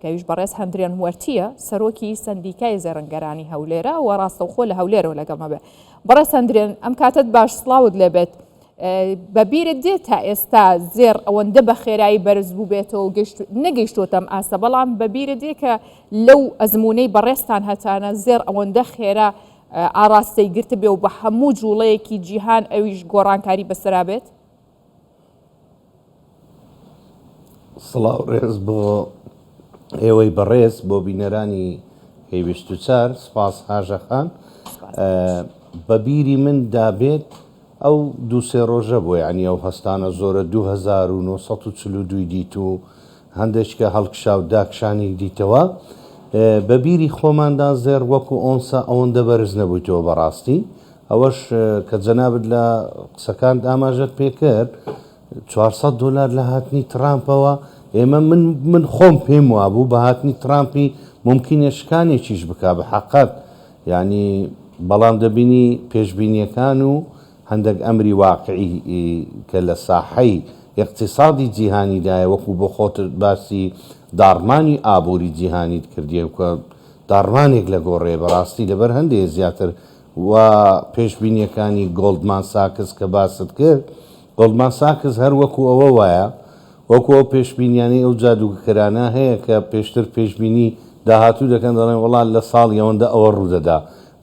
کە ئەویش بەڕێز هەندرێن وەرتییە، سەرۆکی سەندیکای زێڕنگەرانی هەولێرە و ڕاستەوخۆ لە هەولێرەوە لەگەڵمە بێ. بەڕێز هەندرێن ئەم کاتەت باش سڵاوت لێبێت. بە بیرت دێت تا ئێستا زێڕ ئەوەندە بە خێرایی بەرز بووبێتەوە و گەشت نەگەیشتۆتە ئەم ئاستە بەڵام بە بیرت دێ کە لەو ئەزموونەی بەڕێزتان هەتانە زێڕ ئەوەندە خێرا ئاڕاستەی گرتبێ و بە هەموو جووڵەیەکی جیهان ئەویش گۆڕانکاری بەسەرا بێت؟ سڵاو ڕێز بۆ ئێوەی بەڕێز بۆ بینەرانی هەی 24 سپاس هاژە خان بە بیری من دابێت ئەو دوو سێ ڕۆژە بۆ یعنی ئەو هەستانە زۆرە 2942 دیت و هەندێککە هەڵکشا و داکشانی دیتەوە بە بیری خۆماندا زێڕ وەکو ئۆنسە ئەوەندە بەرز نەبوویتەوە بەڕاستی ئەوەش کە جەنابت لە قسەکانت ئاماژەت پێکرد 400 دۆلار لە هاتنی ترامپەوە ئێمە من من خۆم پێم وابوو بە هاتنی ترامپی ممکنە شکانێکیش بکا بە حەقەت یعنی بەڵام دەبینی پێشبینیەکان و هەندێک ئەمری واقعی کە لە ساحەی ئیقتیسادی جیهانیدایە وەکو بۆ خۆت باسی داڕمانی ئابووری جیهانیت کردیە کە داڕمانێک لە گۆڕێ بەڕاستی لەبەر هەندێ زیاتر و پێشبینیەکانی گۆڵدمان ساکس کە باست کرد، گۆڵدمان ساکس هەر وەکو ئەوە وایە وەکو ئەو پێشبینیانەی ئەو جادوگکەرانە هەیە کە پێشتر پێشبینی داهاتوو دەکەن دەڵێن وەڵا لە ساڵی ئەوەندە ئەوە ڕوودەدا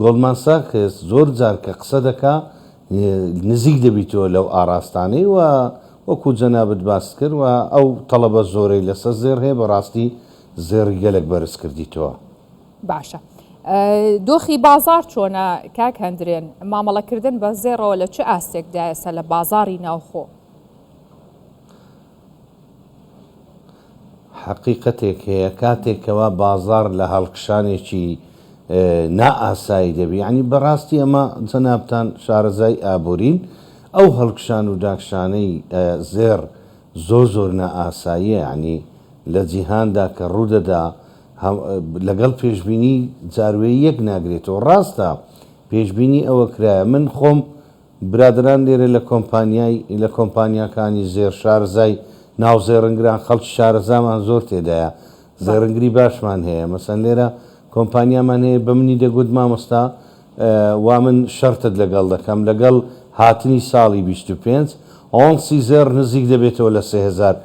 گۆڵدمان ساکس زۆر جار کە قسە دەکا نزیک دەبیتەوە لەو ئاراستانەی و وەکو جەنابت باست کرد و ئەو تەڵەبە زۆرەی لەسەر زێڕ هەیە بەڕاستی زێڕی گەلەک بەرز کردیتەوە. باشە دۆخی بازاڕ چۆنە کاک هەندرێن، مامەڵەکردن بە زێڕەوە لە چ ئاستێکدایە سە لە بازاڕی ناوخۆ؟ حەقیقەتێک هەیە کاتێک کەوا بازاڕ لە هەڵکشانێکی نائاسایی دەبی یانی بەڕاستی ئەمە جەنابتان شارەزای ئابورین ئەو هەڵکشان و داکشانەی زێڕ زۆر زۆر نائاساییە یانی لە جیهاندا کە ڕوودەدا لەگەڵ پێشبینی جاروێی یەک ناگرێتەوە ڕاستە پێشبینی ئەوە کرایە من خۆم برادەران لێرە لە کۆمپانیای لە کۆمپانیاکانی زێر شارەزای ناو زێڕنگران خەڵکی شارەزامان زۆر تێدایە زێڕنگری باشمان هەیە مەسەن لێرە کۆمپانیامان هەیە بە منی دەگوت مامۆستا وا من شەرتت لەگەڵ دەکەم لەگەڵ هاتنی ساڵی 25 ئۆنسی زێڕ نزیک دەبێتەوە لە 3000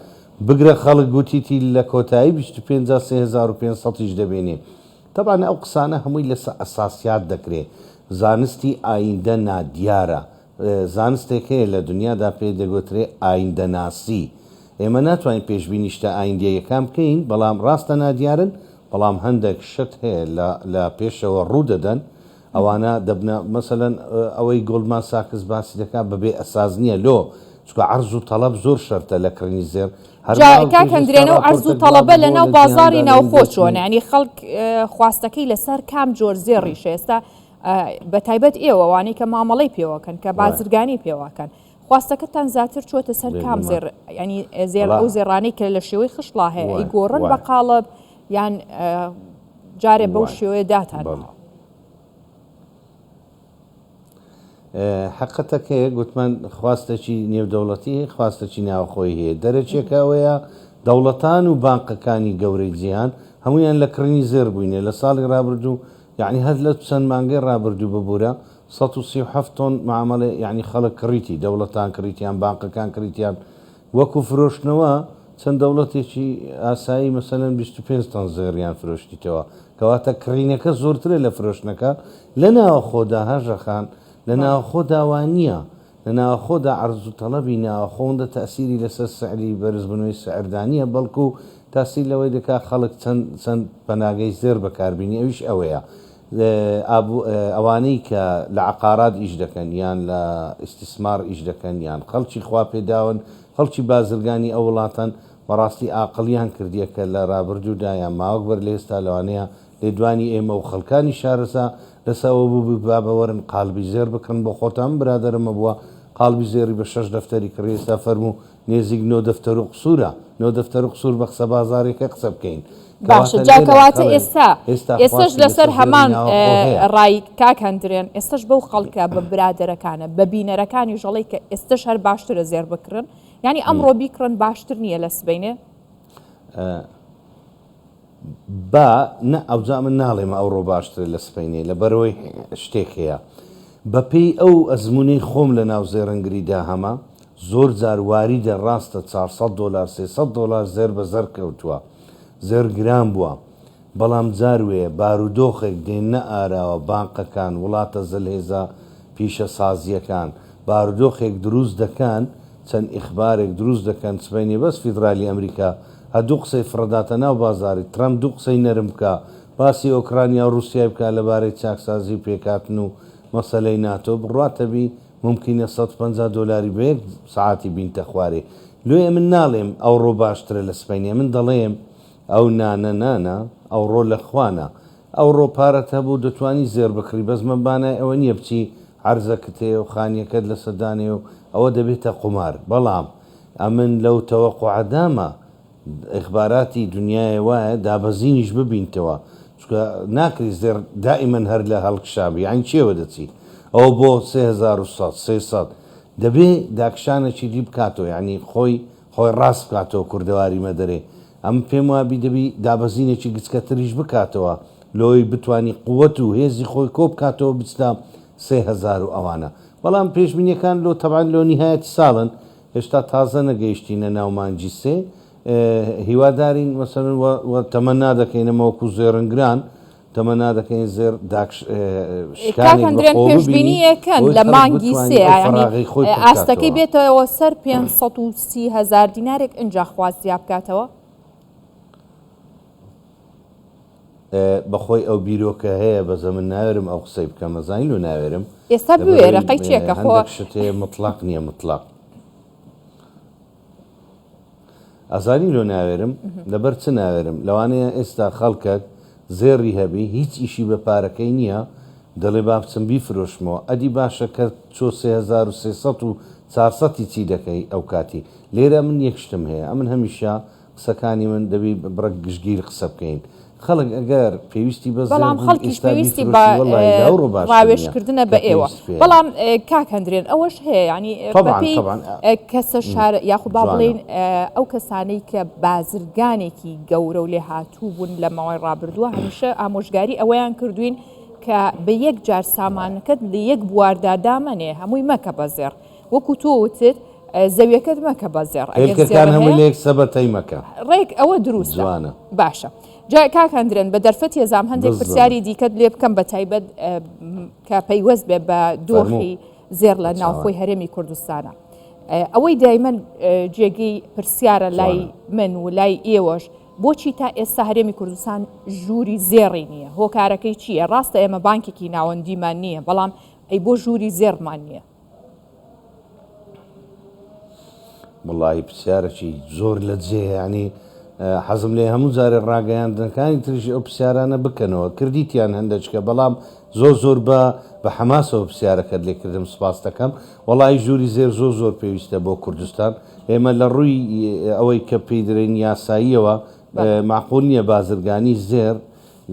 بگرە خەڵک گوتیتی لە کۆتایی 25 دا 3500 یش دەبینێ تەبعەن ئەو قسانە هەمووی لەسە ئەساسیات دەکرێ زانستی ئایندە نادیارە زانستێک هەیە لە دنیادا پێی دەگۆترێ ئایندەناسی ئێمە ناتوانین پێشبینی شتە ئایندەیەکان بکەین بەڵام ڕاستە نادیارن بەڵام هەندێک شت هەیە لە لە پێشەوە ڕوو دەدەن ئەوانە دەبنە مەسەلەن ئەوەی گۆڵدمان ساکس باسی دەکات بەبێ ئەساس نییە لۆ چونکە عەرز و تەڵەب زۆر شەرتە لە کڕینی زێڕ هەر جا ماوە کاک پێش ئێستا هەندرێنە و عەرز و ڕاپۆرتێک بڵاو تەڵەبە ببووە لە ناو لە بازاڕی جیهاندا لە ناوخۆ چۆنە ئینڤێستمێنت یانی خەڵک خواستەکەی لەسەر کام جۆر زێڕیشە ئێستا بە تایبەت ئێوە وانەی کە مامەڵەی پێوەکەن کە وایە بازرگانی پێوەکەن خواستەکەتان زیاتر چۆتە سەر کام بێگومان زێڕ ینی زێر وەڵا ئەو زێڕانەی کە لە شێوەی خشڵا هەیە وایە ئەیگۆڕن بە وایە قاڵب یان جارێ بەو وایە شێوەیە داتان بەڵێ ماوە حەقتەک هەیە گوتمان خواستێکی نێودەوڵەتی هەیە خواستێکی ناوخۆی هەیە دەرەکێکە ئەوەیە دەوڵەتان و بانقەکانی گەورەی جیهان هەمویان لە کڕینی زێر بووینە لە ساڵی ڕابردوو یعنی هەر لە چەند مانگەی ڕابردوو ببوورە 137 تۆن معاملە یعنی خەڵک کڕیتی دەوڵەتان کڕیتیان بانقەکان کڕیتیان وەکو فرۆشتنەوە چەند دەوڵەتێکی ئاسایی مەسەلەن 25 تۆن زێڕیان فرۆشتیتەوە کەواتە کڕینەکە زۆرترە لە فرۆشتنەکە لە ناوەخۆدا هەژە خان لە ناوەخۆدا وا نییە لە ناوەخۆدا عەرز و تەڵەبی ناوەخۆ ئەوەندە تەئسیری لەسەر سعری بەرزبوونەوەی سعردا نییە بەڵکو تاسیر لەوەی دەکا خەڵک چەند چەند پەناگەی زێر بەکاربینی ئەویش ئەوەیە ئەوانەی کە لە عەقارات ئیش دەکەن یان لە ئیستیسمار ئیش دەکەن یان خەڵکی خواپێداون خەڵکی بازرگانی ئەو وڵاتەن بەڕاستی ئاقڵیان کردیە کە لە رابردوودا یان ماوەک بەر لە ئێستا لەوانەیە لێدوانی ئێمە و خەڵکانی شارەزا لەسە ئەوە بووبی بابە وەرن قالبی زێڕ بکڕن بۆ خۆتان من برادەرم هەبووە قالبی زێڕی بە شەش دەفتەری کڕی ئێستا فەرموو نێزیک نۆ دەفتەر و قسوورە نۆ دەفتەر و قسوور بە قسە بازاڕیەکە قسە بکەین باشە کەواتە جا لێرە کەواتە خەڵک ئێستا ئێستا ئێستەش خواستی لەسەر لەسەر زێڕی هەمان ناوەخۆ هەیە. ڕای کاک هەندرێن ئێستەش بەو خەڵکە بە برادەرەکانە بە بینەرەکانیش ئەڵێی کە ئێستەش هەر باشترە زێڕ بکڕن یانی ئەمڕۆ بیکڕن باشتر نییە لە سبەینێ؟ با نا ئەوجا من ناڵێم ئەوڕۆ باشترە لە سبەینێ لەبەرئەوەی شتێک هەیە بەپێی ئەو ئەزموونەی خۆم لە ناو زێڕنگریدا هەمە زۆر جار واریدە ڕاستە 400 دۆلار 300 دۆلار زێر بە زەر کەوتووە زێڕ گران بووە بەڵام جار وێ بارودۆخێک دێننە ئاراوە بانقەکان وڵاتە زلهێزە پیشەسازییەکان بارودۆخێک دروست دەکەن چەند ئیخبارێک دروست دەکەن سبەینێ بەس فیدرالی ئەمریکا هە دوو قسەی فڕەداتە ناو بازاری ترەمپ دوو قسەی نەرم بکا باسی ئۆکرانیا و روسیای بکا لەبارەی چاکسازی و پێکهاتن و مەسەلەی ناتۆ بڕواتەبی مومکینە 150 دۆلاری بە یەک سەعاتی بینتە خوارێ لۆیە من ناڵێم ئەوڕۆ باشترە لە سبەینێ من دەڵێم ئەو نانە نانە ئەوڕۆ لە خوانە ئەوڕۆ پارەت هەبوو دەتوانی زێڕ بکڕی بەس مەبانای ئەوە نیە بچی عەرزەکت هەیە و خانیەکەت لەسەر دانێ و ئەوە دەبێتە قومار بەڵام ئەمن لەو تەوەقوعەدامە ئیخباراتی دنیایێ وایە دابەزینیش ببینتەوە چونکە ناکری زێڕ دائیمەن هەر لە هەڵکشان بی یانی چێوە دەچی ئەوە بۆ 3100 300 دەبێ داکشانێکی دی بکاتەوە یانی خۆی خۆی ڕاست بکاتەوە کوردەواری مەدەرێ ئەمن پێم وابی دەبی دابەزینێکی گچکەتریش بکاتەوە لۆی بتوانی قوت و هێزی خۆی کۆ بکاتەوە بچتە 3000 و ئەوانە بەڵام پێشبینیەکان لۆ تەبعەن لۆ نیهایەتی ساڵن هێشتا تازە نەگەیشتینە ناو مانگی سێ هیوادارین مەسەلەن و تەمەنا دەکەین ئەمە وەکو زێڕنگران تەمەنا دەکەین زێڕ داکش کاک شکانێک هەندرێن بەخۆوە ببینی پێشبینیەکەن بۆی لە خەڵک مانگی بتوانی سێ ئەو یانی فەراغەی خۆی پڕ ئاستەکەی بکاتەوە. بێتەوە سەر 530 هەزار دینارێک ئینجا خواست زیا بکاتەوە؟ بەخۆی ئەو بیرۆکە هەیە بەس ئەمن ناوێرم ئەو قسەی بکەم ئەزانی لۆ ناوێرم ئێستا بوێرە لەبەرئەوەی قەی چیەکە خۆ هەندێک شت هەیە مطلق نییە مطلق ئەزانی لۆ ناوێرم لەبەر چ ناوێرم لەوانەیە ئێستا خەڵکەک زێڕی هەبی هیچ ئیشی بە پارەکەی نییە دەڵێ با بچم بیفرۆشمەوە ئەدی باشە کە چۆ 3300 و 400 چی دەکەی ئەو کاتی لێرە من یەک شتم هەیە ئەمن هەمیشە قسەکانی من دەبی بڕەک گشتگیر قسە بکەین خەڵک ئەگەر پێویستی بە زێڕ بەڵام بوو خەڵکیش ئێستا پێویستی بە بیفرۆشی وەڵڵاهی لەوڕۆ باشتر نییە ڕاوێژکردنە کە بە ئێوە پێویست پێیە. بەڵام کاک هەندرێن ئەوەش هەیە یانی طبعا بەپێی طبعا کەسە شار یاخود با جوانە. بڵێین ئەو کەسانەی کە بازرگانێکی گەورە و لێهاتوو بوون لە ماوەی ڕابردووە هەمیشە ئامۆژگاری ئەوەیان کردوین کە بە یەک جار سامانەکەت لە یەک بواردا دامەنێ هەمووی مەکە بە زێڕ وەکو تۆ وتت زەویەکەت مەکە بە زێڕ ئەگەر هێلکەکان زێڕ هەمووی هەیە لە یەک سەبەتەی مەکە. ڕێک ئەوە دروستە جوانە. باشە جا کاک هەندرێن بە دەرفەتی ئەزام هەندێک بالضبط. پرسیاری دیکەت لێ بکەم بە تایبەت کە پەیوەست بێ بە فەرموو. دۆخی زێڕ لە چاوان. ناوخۆی هەرێمی کوردستانە ئەوەی دایمەن جێگەی پرسیارە لای جوانە. من و لای ئێوەش بۆچی تا ئێستا هەرێمی کوردستان ژووری زێڕی نییە هۆکارەکەی چییە ڕاستە ئێمە بانکێکی ناوەندیمان نییە بەڵام ئەی بۆ ژووری زێڕمان نییە؟ وەڵاهی پرسیارەکی زۆر لە جێ یانی حەزم لێ هەموو جارێ ڕاگەیاندنەکانی تریش ئەو پرسیارانە بکەنەوە کردیتیان هەندەچکە بەڵام زۆر زۆر بە بە حەماسەوە پرسیارەکەت لێ کردم سپاس دەکەم وەڵاهی ژووری زێر زۆر زۆر پێویستە بۆ کوردستان ئێمە لە ڕووی ئەوەی کە پێی درێن یاساییەوە معقول نییە بازرگانی زێر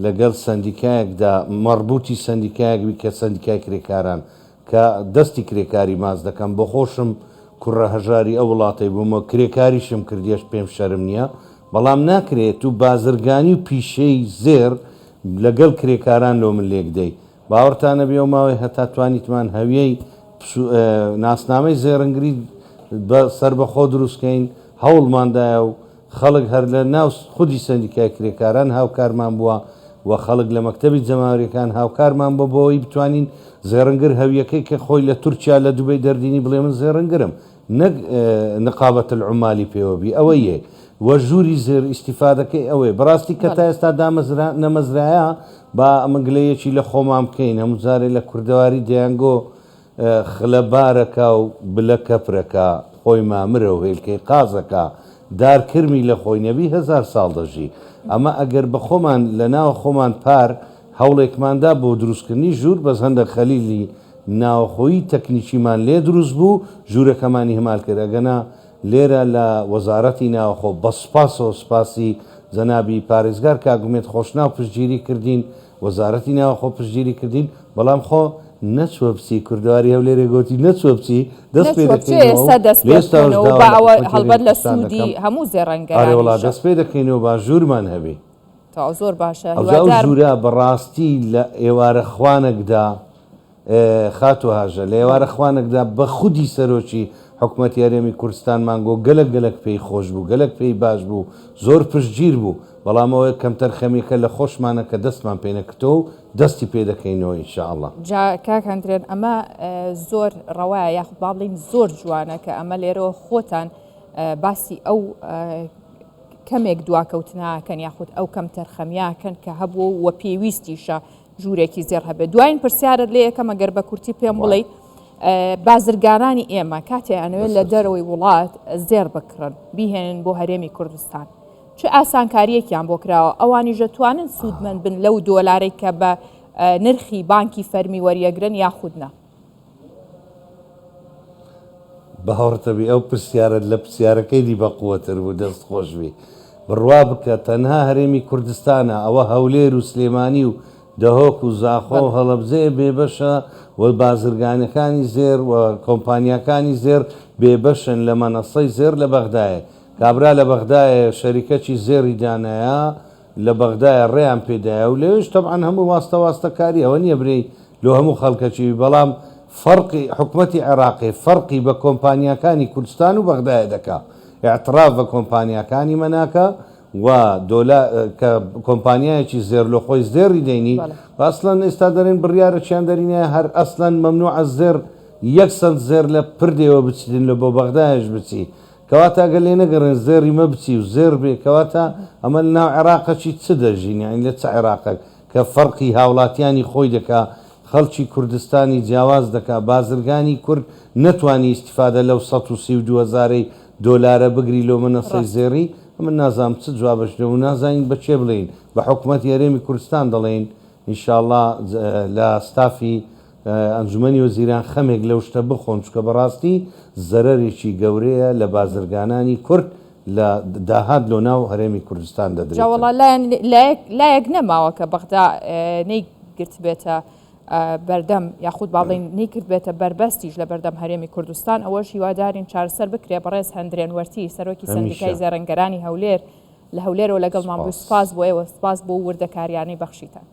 لەگەڵ سەندیکایەکدا مەڕبوتی سەندیکایەک بی کە سەندیکای کرێکاران کە دەستی کرێکاری ماچ دەکەم بۆخۆشم کوڕە هەژاری ئەو وڵاتەی بووم و کرێکاریشم کردیەش پێم شەرم نیە بەڵام ناکرێ تو بازرگانی و پیشەی زێر لەگەڵ کرێکاران لۆ من لێک دەی باوەڕتان نەبی ئەو ماوەی هەتا توانیتمان هەویەی ناسنامەی زێڕنگری بە سەربەخۆ دروست کەین هەوڵمان دایە و خەڵک هەر لە ناو خودی سەندیکای کرێکاران هاوکارمان بووە و خەڵک لە مەکتەبی جەماوەریەکان هاوکارمان بووە بۆ ئەوەی بتوانین زێڕنگر هەویەکەی کە خۆی لە تورکیا لە دوبەی دەردینی بڵێ من زێڕنگرم نەک نقابە العمالی پێوە بی ئەوە یەک و ژووری زێر ئیستیفادەکەی ئەوەیە بەڕاستی کە تا ئێستا دامەزرا نەمەزرایە با ئەمە گلەیەکی لە خۆمان بکەین هەموو جارێ لە کوردەواری دەیانگۆ خلە بارەکا و بلە کەپرەکا، خۆی مامرە و هێلکەی قازەکا، دار کرمی لە خۆی نەبی هەزار ساڵ دەژی. ئەمە ئەگەر بە خۆمان لە ناوە خۆمان پار هەوڵێکمان دا بۆ دروستکردنی ژوور بەس هەندەک خەلیلی ناوەخۆیی تەکنیکیمان لێ دروست بوو ژوورەکەمان ئیهمال کرد ئەگەنا لێرە لە وەزارەتی ناوەخۆ بە سوپاسەوە سوپاسی جەنابی پارێزگار کاک ئومێد خۆشناو پشتگیری کردین وەزارەتی ناوەخۆ پشتگیری کردین بەڵام خۆ نەچووە بچی کوردەواری هەولێرێ گۆتی نەچووە بچی دەست پێ نەچووە بچێ دەکەینەوە و ئێستا دەست لە پێ ئێستاوەش بکەنەوە داوا با لە ئەوە حکومەتی هەڵبەت هەرێمی لە کوردستان سوودی دەکەم هەموو ئارێ وەڵا زێڕەنگەرانیشە. دەست پێ دەکەینەوە با ژوورمان هەبی. تەواو زۆر باشە ئەوجا ئەو هیوادارم. ژوورە بەڕاستی لە ئێوارە خوانەکدا خاتوو هاژە لە ئێوارە خوانەکدا بە خودی سەرۆکی حکومەتی هەرێمی کوردستانمان گۆ گەلەک گەلەک پێی خۆش بوو گەلەک پێی باش بوو زۆر پشتگیر بوو بەڵام ئەوە کەمتەرخەمیەکە لە خۆشمانە کە دەستمان پێ نەکردەوە و دەستی پێ دەکەینەوە ان شاء اللە. جا کاک هەندرێن ئەمە زۆر ڕەوایە یاخود با بڵێین زۆر جوانە کە ئەمە لێرەوە خۆتان باسی ئەو کەمێک دواکەوتناکەن یاخود ئەو کەمتەرخەمیاکەن کە هەبوو و پێویستیشە ژوورێکی زێڕ هەبێت. دواین پرسیارت لێ یەکەم ئەگەر بە کورتی پێم بڵێی بازرگانانی ئێمە کاتێ ئەنەوێت لە دەرەوەی وڵات زێڕ بکڕن بیهێنن بۆ هەرێمی کوردستان چ ئاسانکاریەکیان بۆ کراوە ئەوانیش دەتوانن سوودمەند بن لەو دۆلارێک کە بە نرخی بانکی فەرمی وەریەگرن یاخود نا؟ باوەڕتەبی ئەو پرسیارەت لە پرسیارەکەی دی بەقوەتر بوو دەست خۆش بی بڕوا بکە تەنها هەرێمی کوردستانە ئەوە هەولێر و سلێمانی و دهۆک و زاخۆ و هەڵەبجەیە بێبەشە و بازرگانەکانی زێر و کۆمپانیاکانی زێر بێبەشن لە مەنەسەی زێر لە بەغدایێ کابرا لە بەغدایێ شەریکەکی زێڕی دانایە لە بەغدایە ڕێیان پێدایە و لەوێش تەبعەن هەموو واستە واستە کاری ئەوە نیە برێی لۆ هەموو خەڵکەکی بەڵام فەرقی حکومەتی عێڕاقێ فەرقی بە کۆمپانیاکانی کوردستان و بەغدایە دەکا ئیعتڕاف بە کۆمپانیاکانی مە ناکا و دۆلا کە کۆمپانیایەکی زێر لۆ خۆی زێڕی دەینی و ئەسڵەن ئێستا دەرێن بڕیارەکیان دەرینایە هەر ئەسڵەن مەمنوعە زێڕ یەک سەنت زێر لە پردێوە بچیتن لە بۆ بەغدایەش بچی کەواتە ئەگەر لێ نەگەڕێن زێڕی مە بچی و زێڕ بێ کەواتە ئەمە لە ناو عێڕاقەکی چ دەژین یانی لە چ عێڕاقەک کە فەرقی هاوڵاتیانی خۆی دەکا خەڵکی کوردستانی جیاواز دەکا بازرگانی کورد نەتوانی ئیستیفادە لەو 132 هەزارەی دۆلارە بگری لۆ مەنەسەی زێڕی ئەمن نازانم چ جوابەش دەم و نازانین بە کێ بڵێین بە حکومەتی هەرێمی کوردستان دەڵێین ئینشاڵڵا لە ستافی ئەنجومەنی وەزیران خەمێک لەو شتە بخۆن چونکە بەڕاستی زەرەرێکی گەورەیە لە بازرگانانی کورد لە داهات لۆ ناو هەرێمی کوردستان جا دەدرێتن. وەڵا لایەن لایەک لایەک نەماوە کە بەغدا نەیگرتبێتە بەردەم یاخود با بڵێین نەیکردبێتە بەربەستیش لە بەردەم هەرێمی کوردستان ئەوەش هیوادارین چارەسەر بکرێ بەڕێز هەندرێن وەرتی سەرۆکی سەندیکای هەمیشە. زێڕنگەرانی هەولێر لە هەولێرەوە لەگەڵمان بووی سپاس. سپاس بۆ ئێوە سپاس بۆ وردەکاریانەی بەخشیتان.